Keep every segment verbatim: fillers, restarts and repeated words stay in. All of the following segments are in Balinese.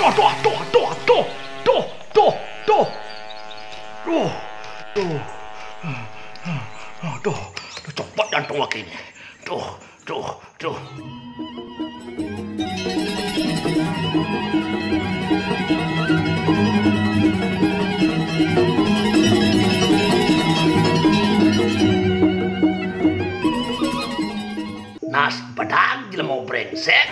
Aduh, aduh, aduh, aduh, aduh, aduh. Duh, duh. Aduh, aduh, copot jantung waké né. Duh, duh, duh. Nas, bedag jelema bréngsék.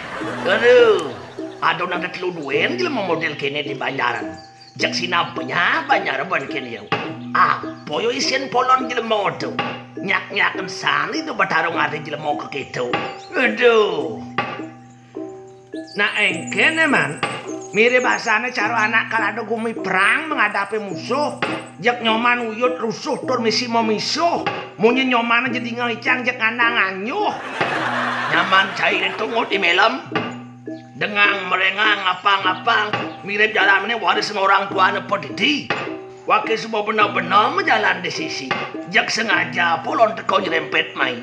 Aduh, aduh, nang telu duén jelema modél kéné di Banjaran. Cék sinah banyak Banjar ban kéné ya. Apa ya isin polon jelema to? Nyak-nyaken sané to batarung ati jelema kéto. Aduh. Nah, éngkén, Man. Mirip basané cara anak kal ada gumi perang menghadapi musuh. Cék Nyoman uyut rusuh tur misi memisuh. Munyi Nyoman jadi ngicang cék ngandang anyuh. Nyaman cai itu ngut di melem. Dengang merengang apang-apang, mirip jalan ini waris orang tuane pedidi. Waké suba bener-bener majalan di sisi. Cék sengaja polon teka nyerempet mai.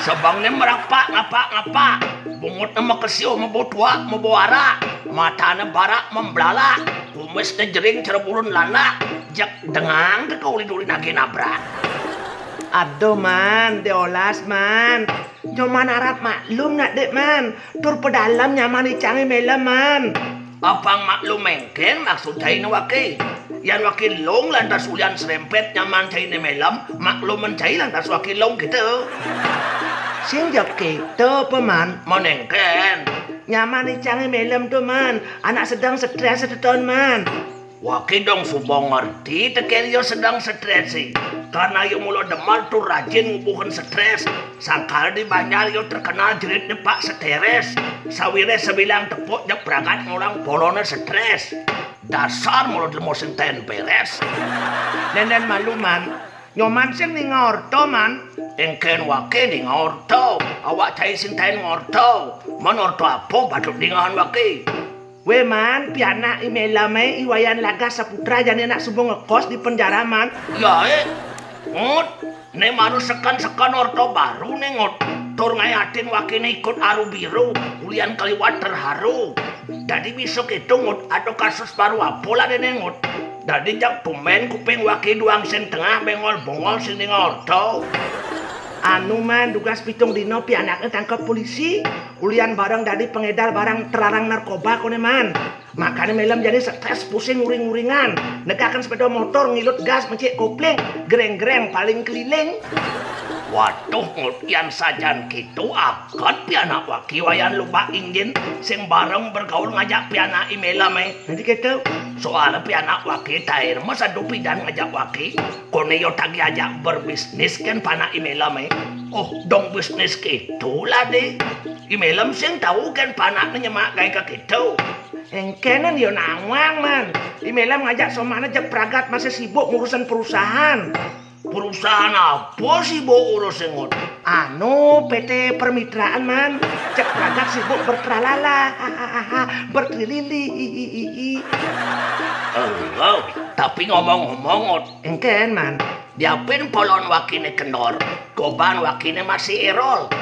Sebangné merapak ngapak-ngapak. Bungutné makesiuh mabo tuak, mabo arak. Matané barak memblalak. Kumisné jering cereburun landak. Cék dengang teka uli duri nagih nabrak. Aduh, Man, diolas, Man. Nyoman arap maklum nak, Dik, Man. Tur pedalem nyaman icangé melem, Man. Apang maklum éngkén maksud cainé waké. Yan waké lung lantas ulian serempet nyaman cainé melem, maklumen cai lantas waké lung kéto. Sing jep kéto apa, Man? Mon éngkén. Nyaman icangé melem to, Man. Anak sedeng stres seteton, Man. Waké dong suba ngerti tekén ya sedeng stres sih. Karena ya mula demen tur rajin ngubuhin stres. Sangkal di Banjar ya terkenal jeritné Pak Stres. Sawiréh sabilang tepuk cék pragat ngolang poloné stres. Dasar mula jelema sing taén bérés. Nénén malu, Man. Nyoman sing ninga orta, Man. Éngkén waké ninga orta. Awak cai sing taén ngorta. Mon orta apa patut ningahan waké? Wéh, Man, pianak I Melemé, I Wayan Lagas Saputra jani nak suba ngekos di penjara, Man. Ya, eh. Ngut, né mara seken-seken orta baru né, Ngut. Tur ngayatin wakéné ikut aru biru, ulian kaliwat terharu. Dadi bisa kéto, Ngut, ada kasus baru apa lah déné, Ngut? Dadi jak tumbén kuping waké doang sing tengah bengol-bongol sing ninga orta. Anu, Man, dugas pitung dina pianakné tangkep polisi. Ulian bareng dadi pengedar barang terlarang narkoba koné, Man. Makané Melem jani stres, pusing, uring-uringan. Negakin sepeda motor, ngilut gas, mencik kopling, greng-greng paling keliling. Waduh, Ngut, yan sajan kéto, aget pianak waké Wayan lubak injin sing bareng bergaul ngajak pianak I Melemé. Dadi kéto. Soalé pianak waké taén masa dupidan ngajak waké. Koné ya tagih ajak berbisnis kén panak I Melemé. Oh, dong bisnis kéto lah, Dik. I Melem sing tau kén panakné nyemak gaé ka kéto. Éngkénén ya nawang, Man. I Melem ngajak somané jak pragat masih sibuk ngurusin perusahaan. Perusahaan apa sibuk urusin, Ngut? Anu, P T Permitraan, Man. Cék pragat sibuk bertralala, hahaha, bertrilili, hihihihi. Oh, tapi ngomong-ngomong, Ngut. Éngkén, Man. Diapin polon wakéné kendor, goban wakéné masih erol.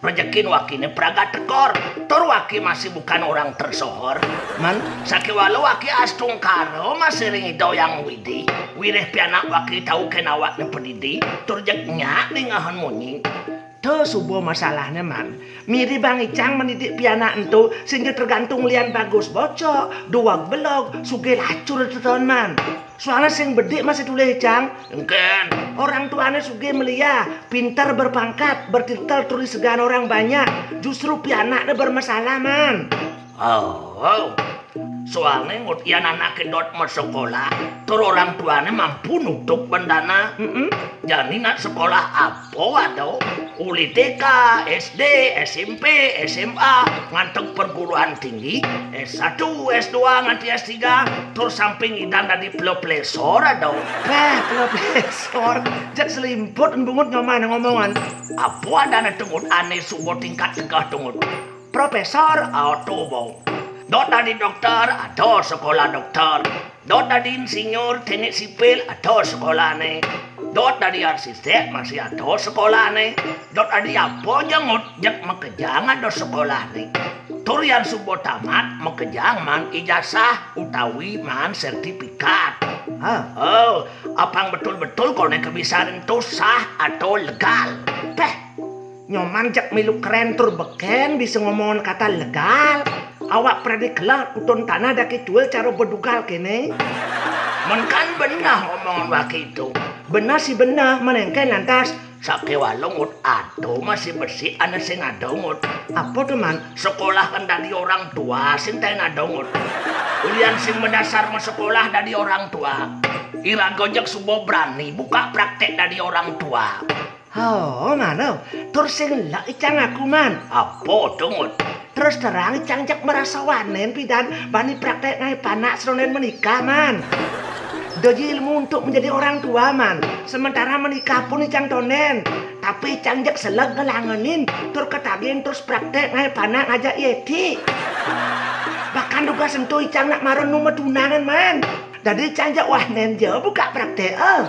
Rejekin wakéné pragat tekor, tur waké masih bukan orang tersohor. Man, sakéwala waké astungkara masih ring Ida Hyang Widhi, wiréh pianak waké tau kén awakné pedidi, tur jeg nyak ningahan munyi. To suba masalahné, Man. Miri bang icang mendidik pianak ento, sing ja tergantung lian bagus bocok, duweg belog, sugih lacur teton, Man. Soalné sing bedik masih tulih icang. Éngkén. Orang tuané sugih melia, pinter berpangkat, bertitel tur disegan orang banyak. Justru pianakné bermasalah, Man. Oh, oh. Soalné ngut yan anaké dot masekolah, tur orang tuané mampu nutup bendana. Mm-mm. Jani nak sekolah apa ada? Uli T K, S D, S M P, S M A, ngantek perguruan tinggi, S satu, S dua, nganti S tiga, tur samping idan dadi profesor ada. Bah, profesor, jak selimput bungut nyoman ngomongan. Apa adané tungut ané suba tingkat tegah tungut? Profesor, ada, Bong. Dot dadi dokter, ada sekolah dokter. Dot dadi insinyur, teknik sipil, ada sekolahné. Dot dadi arsiték, masih ada sekolahné. Dot dadi apa ja ngut, jeg makejang ada sekolahné. Tur yan suba tamat, makejang maan ijazah utawi maan sertifikat. Ha. Oh, apang betul-betul koné kabisan ento sah atau legal. Péh, Nyoman jak milu kerén tur bekén bisa ngomong kata legal. Awak pradi keleh utun tanah daki tuul cara bedugal kéné. Men kan beneh omongan waké to. Beneh sih beneh, men éngkén lantas. Sakéwala ngut ada masih besi ané sing ada ngut. Apa to, Man? Sekolah kan dadi orang tua, sing taén ada ngut. Ulian sing madasar masekolah dadi orang tua. Iraga jeg suba berani buka praktek dadi orang tua. Oh, mano? Tur sing lek icang aku, Man. Apa to, Ngut? Terus terang icang jeg merasa wanén pidan bani praktek ngaé panak sronen menikah, Man. Doji ilmu untuk menjadi orang tua, Man. Sementara menikah pun icang tonden. Tapi icang jeg seleg ngelangenin tur ketagihin terus praktek ngaé panak ngajak Yeti. Bahkan dugas ento icang nak mara nu matunangan, Man. Dadi icang jeg wanén ja buka praktek, eh.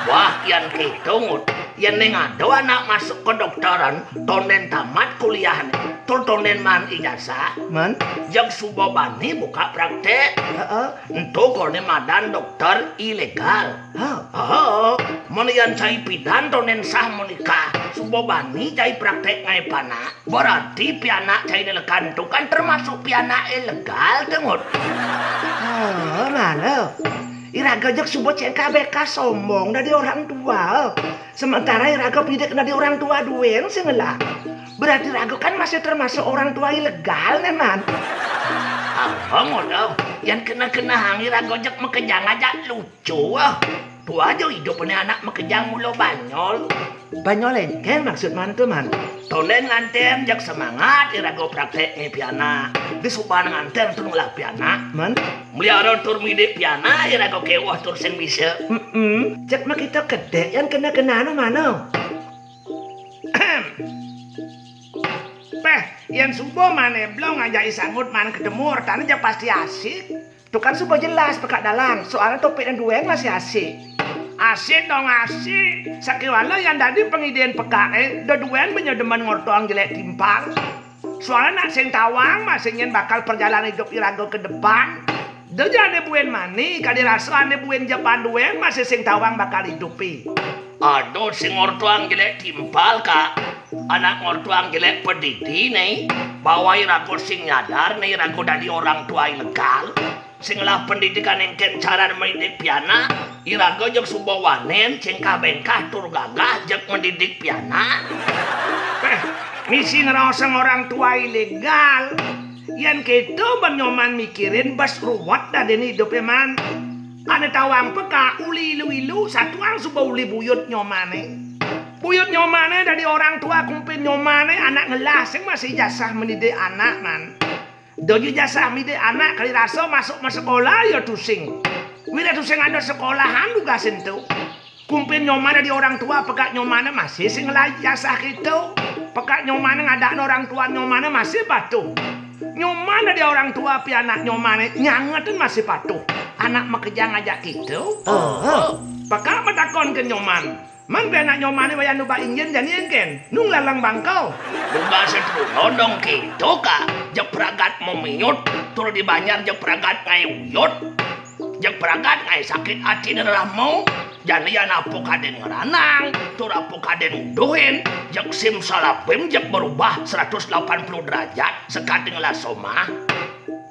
Wah, yan kéto, Ngut. Yén ning ada anak masuk kedokteran, tonden tamat kuliahné, tur tonden maan ijazah, Man? Jeg suba bani buka praktek. Heeh. Ento koné madan dokter ilegal. Ha. Heeh. Men yan cai pidan tonden sah menikah, suba bani cai praktek ngaé panak. Berarti pianak cai nelekan to kan termasuk pianak ilegal to, Ngut. Oh, mano? Iraga jeg suba cengkah-bengkah sombong dadi orang tua. Sementara iraga pidik dadi orang tua duén sing ngelah. Berarti iraga kan masih termasuk orang tua ilegal, né, Man? Ah, Ngut, oh. Yan keneh-kenehang iraga jeg makejang ajak lucu, ah. Tua ja idup né anak makejang mula banyol. Banyol éngkén maksud Man to, Man? Tonden nganten jeg semangat iraga praktek ngaé pianak. Disubané nganten tur ngelah pianak. Man? Meliara tur midik pianak iraga kéweh tur sing bisa. Mm-mm. Jeg makita kedék yan keneh-kenehang mano? Péh, yén suba mané belog ngajak I Sangut maan ketemu, ortané ja pasti asik. To kan suba jelas pekak dalan, soalné topikné duén masih asik. Asik dong asik, sakéwala yan dadi pangidén pekaké, deduén benya demen ngortoang jelék timpal. Soalné nak sing tawang masih nyén bakal perjalanan idup iraga ke depan. Da ja ané buin mani, kadi rasa ané buin jepan duén masih sing tawang bakal idupé. Aduh, sing ngortoang jelék timpal, Kak. Anak ngortoang jelék pedidi né, bahwa iraga sing nyadar né iraga dadi orang tua ilegal. Sing ngelah pendidikan éngkén carané mendidik pianak, iraga jeg suba wanén, cengkah-bengkah tur gagah jeg mendidik pianak. Péh, misi ngraosang orang tua ilegal. Yén kéto, bén Nyoman mikirin bes ruwet dadiné idupé, Man. Ané tawang pekak uli ilu-ilu, satuang suba uli buyut Nyomané. Buyut Nyomané dadi orang tua, kumpin Nyomané anak ngelah sing masih ijazah mendidik anak, Man. Da ja ijazah midik anak kadi rasa masuk masekolah ya tusing. Wiréh tusing ada sekolahan dugasé ento. Kumpin Nyoman dadi orang tua, pekak Nyomané masih sing ngelah ijazah kéto. Pekak Nyomané ngadakna orang tua Nyomané masih patuh. Nyoman dadi orang tua, pianak Nyomané nyangetin masih patuh. Anak makejang ajak kéto. Oh. Pekak matakon ka Nyoman. Man, pianak Nyomané wayah numbak injin jani éngkén? Nu nglaleng bangka? Dugasé truna dong kéto, Kak. Jeg pragat mamiut, tur di banjar jeg pragat ngaé uyut. Jeg pragat ngaé sakit atiné rama. Jani yan apa kadén ngranang, tur apa kadén nuduhin, jeg simsalabim jeg berubah seratus delapan puluh derajat, sekadi ngelah somah.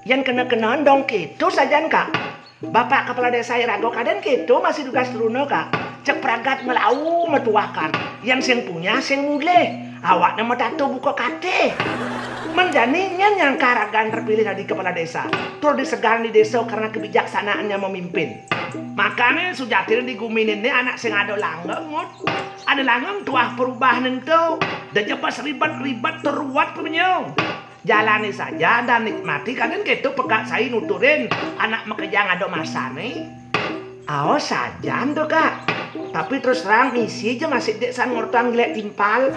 Yan keneh-keneh dong kéto sajan, Kak. Bapak Kepala Desa iraga kadén kéto masih dugas truna, Kak. Jeg pragat nglau matuahkan. Yan sing punya sing mulih. Awakné matato buka katih. Men jani nyén nyangka ragan terpilih dadi kepala desa. Tur disegan di desa karena kebijaksanaannya memimpin. Makané sujatiné di guminé né anak sing ada langgeng, Ngut. Ada langgeng tuah perubahan ento. Da ja bes ribet-ribet tur ruwet, Ngut. Jalané saja dan nikmati, kadén kéto pekak sai nuturin anak makejang ada masané. Aos sajan to, Kak. Tapi terus terang, misi ja masih dik san ngortoang jelék timpal.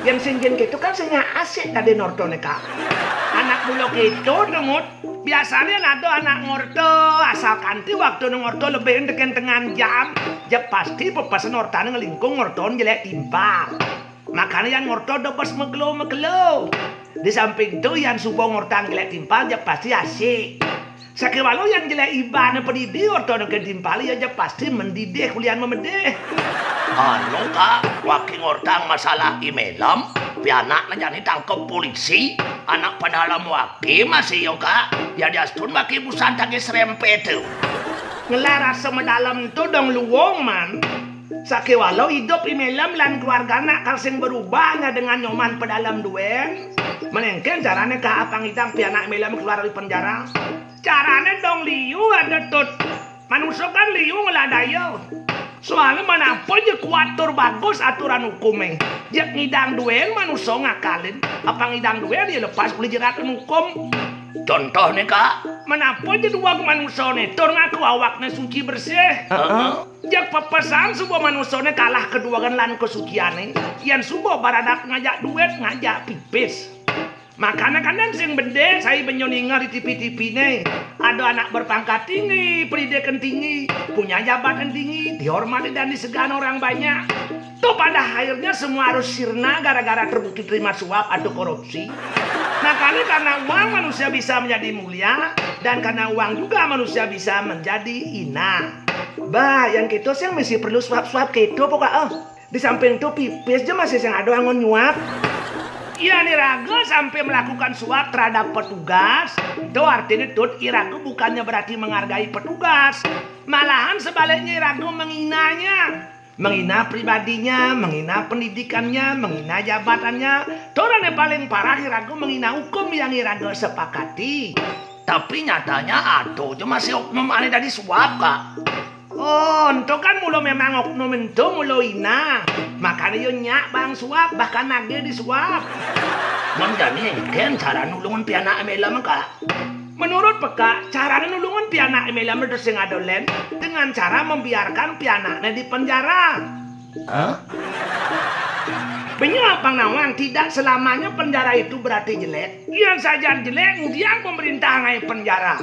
Yan sing jin kéto kan sing asik dadi ortané, Kak. Anak mula kéto, Ngut. Biasané ada anak ngorta, asal kanti waktuné ngorta lebih tekén tengan jam, jeg pasti pepesen ortané nglingkung ngortaang jelék timpal. Makané yan ngorta da bes magelo-magelo. Di samping to, yan suba ngortang jelék timpal, jeg pasti asik. Sakéwala yan jelék ibané padidi, ortona ké timpal, ya jeg pasti mendidih ulian memedih. Anu, Kak, waké ngortang masalah I Mélem, pianakné jani tangkep polisi, anak pedalem waké masih yo, Kak. Ya diastun waké busan tagih srempet to. Ngelah rasa medalem to dong luung, Man. Sakéwala idup I Mélem lan keluargané kal sing berubah nya dengan Nyoman Pedalem duén. Men éngkén carané, Kak, apang ngidang pianak I Mélem keluar dari penjara? Carané dong liu ada, Tut. Manusa kan liu ngelah daya. Soalné men apa ja kuat tur bagus aturan hukumé, jeg ngidang duén manusa ngakalin. Apang ngidang duén ya lepas uli jeratan hukum. Contohné, Kak? Men apa ja dueg manusané tur ngaku awakné suci bersih. Heeh. Jeg pepesan suba manusané kalah kaduegan lan kasuciané, yén suba baradab ngajak duit, ngajak pipis. Makané kan dan sing bendé, sai benyun ningeh di T V-T V-né. Ada anak berpangkat tinggi, pendidikan tinggi, punya jabatan tinggi, dihormati dan disegani orang banyak. Toh pada akhirnya semua harus sirna gara-gara terbukti terima suap atau korupsi. Makané karena uang manusia bisa menjadi mulia, dan karena uang juga manusia bisa menjadi hina. Bah, yan kéto sing mesti perlu suap-suap kéto pokok, eh. Di samping to pipis ja masih sing ada anggon nyuap. Yén iraga sampai melakukan suap terhadap petugas, to artiné, Tut, iraga bukannya berarti menghargai petugas. Malahan sebaliknya, iraga menghinanya. Menghina pribadinya, menghina pendidikannya, menghina jabatannya. Tur ané paling parah, iraga menghina hukum yang iraga sepakati. Tapi nyatanya ada ja masih oknum ané dadi suap, Kak. Oh, ento kan mula memang oknum ento mula hina. Makané ya nyak bang suap, bahkan nagih disuap. Men jani éngkén cara nulungan pianak I Mélem, Kak? Menurut peka, carané nulungan pianak I Mélem to sing ada lén dengan cara membiarkan pianakné di penjara. Hah? Bener apang nawang, tidak selamanya penjara itu berarti jelek. Yén sajan jelek, ngudiang pemerintah ngaé penjara.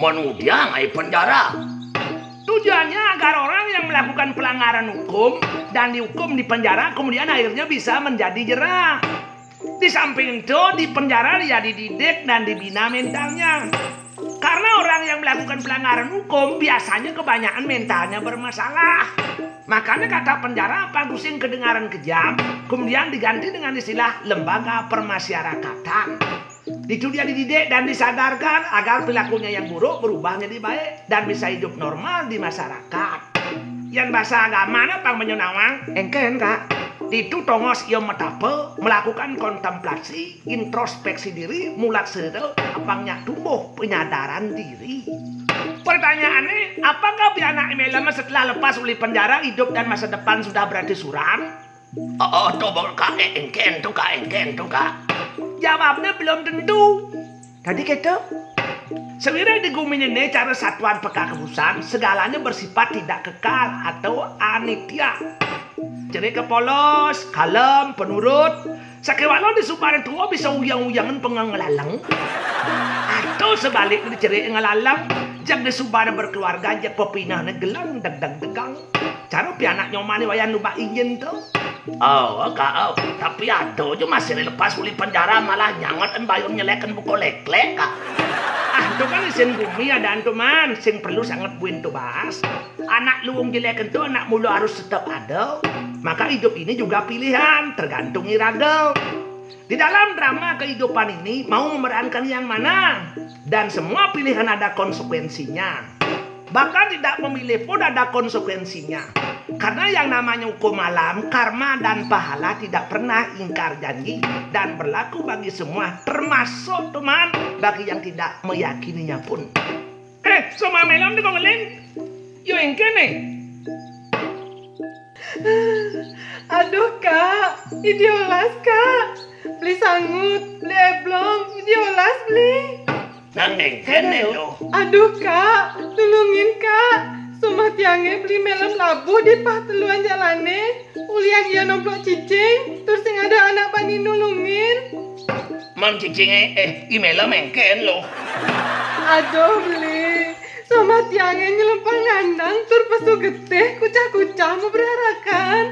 Men ngudiang ngaé penjara? Tujuannya agar orang yang melakukan pelanggaran hukum dan dihukum di penjara kemudian akhirnya bisa menjadi jerah. Di samping itu, di penjara dia dididik dan dibina mentalnya. Karena orang yang melakukan pelanggaran hukum biasanya kebanyakan mentalnya bermasalah. Makanya kata penjara apa sing kedengaran kejam, kemudian diganti dengan istilah lembaga permasyarakatan. Itu dia dididik dan disadarkan agar perilakunya yang buruk berubah menjadi baik dan bisa hidup normal di masyarakat. Yan basa agamané pang benyun nawang? Éngkén, Kak? Ditu tongos ia matapa, melakukan kontemplasi, introspeksi diri, mulat sira, apang nyak tumbuh penyadaran diri. Pertanyaanné, apakah pianak I Mélem setelah lepas uli penjara, hidup dan masa depan sudah berarti suram? Oh, oh, to, Bang, Kak, eh, éngkén to, Kak, éngkén to, Kak. Jawabné belum tentu. Dadi kéto? Sawiréh di guminé cara satuan pekakebusan, segalanya bersifat tidak kekal atau anitya. Cerik kapolos, kalem, penurut. Sakéwala disubané tua bisa uyang-uyangan pengeh nglaleng. Atau sebaliknya, cerik nglaleng, jeg disubané berkeluarga, jeg pepinehné geleng degdeg degang. Cara pianak Nyomané wayan numpak injin to. Oh, Kak, oh. Tapi ada ja masih lepas uli penjara malah nyanget en bayun nyelék en buka léklék, Kak. Ah, to kan isin gumi adaan to, Man, sing perlu sanget buin to bahas. Anak luung jelék ento anak mula harus tetap ada. Maka hidup ini juga pilihan, tergantung irada. Di dalam drama kehidupan ini mau memerankan yang mana? Dan semua pilihan ada konsekuensinya. Bahkan tidak memilih pun ada konsekuensinya. Karena yang namanya hukum alam, karma dan pahala tidak pernah ingkar janji dan berlaku bagi semua, termasuk, teman, bagi yang tidak meyakininya pun. Eh, Soma Mélem to kok ngeling? Yo éngkén né. Aduh, Kak, idiolas, Kak. Beli sangut, beli éblong, idiolas, beli. Nah, éngkén né lo. Aduh, Kak, tulungin, Kak. Somah tiangé beli Mélem labuh di pah teluan jalané. Ulian ia nomplok cicing, tur sing ada anak bani nulungin. Men cicingé, eh, I Mélem éngkén lo. Aduh, beli. Somah tiangé nyelempang nandang tur pesu getih kucah-kucah mabrarakan.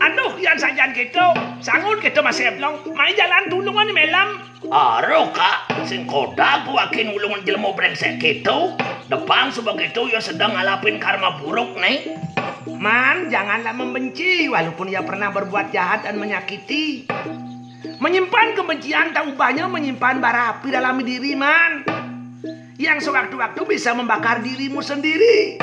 Aduh, yan sajan kéto. Sanget kéto masih eblong. Mai jalan tulungan melem. Aruh, Kak, sing kodag ku aki nulungan jelema brengsek kéto. Depang suba kéto ia sedang ngalapin karma buruk né. Man, janganlah membenci walaupun ia pernah berbuat jahat dan menyakiti. Menyimpan kebencian tak ubahnya menyimpan bara api dalam diri, Man. Yang sewaktu-waktu bisa membakar dirimu sendiri.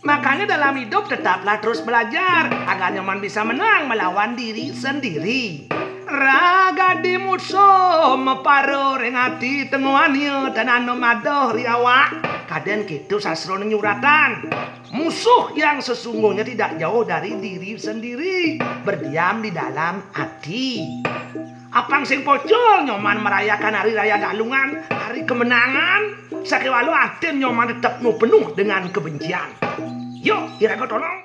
Makanya dalam hidup tetaplah terus belajar agar nyoman bisa menang melawan diri sendiri. Ragadi musuh mapara ring ati, tenguhang ia tan ana madoh ri awak. Kadén kéto sastra nyuratan. Musuh yang sesungguhnya tidak jauh dari diri sendiri, berdiam di dalam ati. Apang sing pocol nyoman merayakan hari raya Galungan, hari kemenangan, sakéwala atin nyoman tetep nu penuh dengan kebencian. Yuk, iraga tolong.